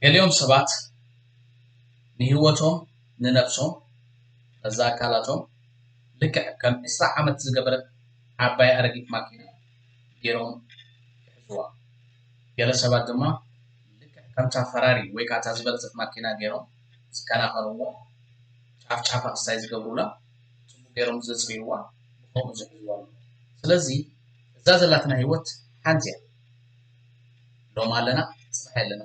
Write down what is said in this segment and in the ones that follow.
ገሊኦም ሰባት ንህይወቶም፣ ንነብሶም፣ ነዛ ኣካላቶም ልክዕ ከም ዕስራ ዓመት ዝገበረት ዓባይ ኣረጊት ማኪና ገይሮም ይሕዝዋ። ገለ ሰባት ድማ ልክዕ ከምታ ፈራሪ ወይ ከዓ እታ ዝበለጸት ማኪና ገይሮም ዝከናኸንዎ፣ ጫፍ ጫፋ ክስታይ ዝገብሩላ፣ ጽቡቕ ገይሮም ዘጽርይዋ፣ ብኸምኡ ዝሕዝዋ ኣለዉ። ስለዚ እዛ ዘላትና ህይወት ሓንቲ እያ። ሎም ኣለና፣ ጽባሕ የለና።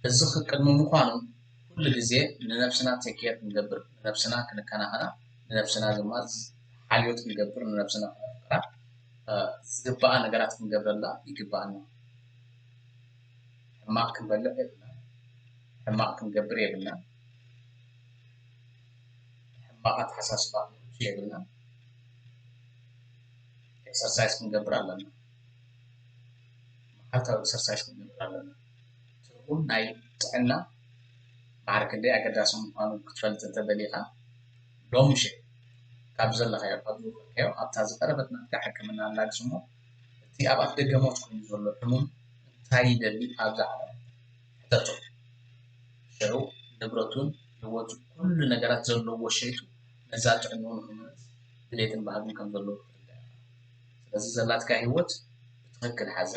እዚ ክቅድሚ ምዃኑ ኩሉ ግዜ ንነብስና ቴክ ኬር ክንገብር፣ ንነብስና ክንከናኸና፣ ንነብስና ድማ ሓልዮት ክንገብር፣ ንነብስና ክነፍቅራ፣ እ፣ ዝግባኣ ነገራት ክንገብረላ ይግባኣና። ሕማቕ ክንበልዕ የብልና፣ ሕማቕ ክንገብር የብልና፣ ሕማቕ ኣተሓሳስባ ክንሕዙ የብልና። ኤክሰርሳይዝ ክንገብር ኣለና። መዓልታዊ ኤክሰርሳይዝ ክንገብር ኣለና። ትርጉም ናይ ጥዕና ማዕረ ክንደይ ኣገዳሲ ምዃኑ ክትፈልጥ እንተደሊኻ፣ ሎሚ ምሸት ካብ ዘለኻዮ፣ ካብ ዝወፈርካዮ፣ ኣብታ ዝቐረበት ናትካ ሕክምና ኣላግስ እሞ፣ እቲ ኣብ ኣፍ ደገ ሞት ኮይኑ ዘሎ ሕሙም እንታይ ይደሊ ኣብዛ ዓለም ሕተቶ። ሽዑ ንብረቱን ህይወቱ ኩሉ ነገራት ዘለዎ ሸይጡ ነዛ ጥዕንኡ ንኽመልስ ድሌትን ባህግን ከም ዘለዎ ክትርዳእ ኢኻ። ስለዚ ዘላትካ ህይወት ብትኽክል ሓዛ።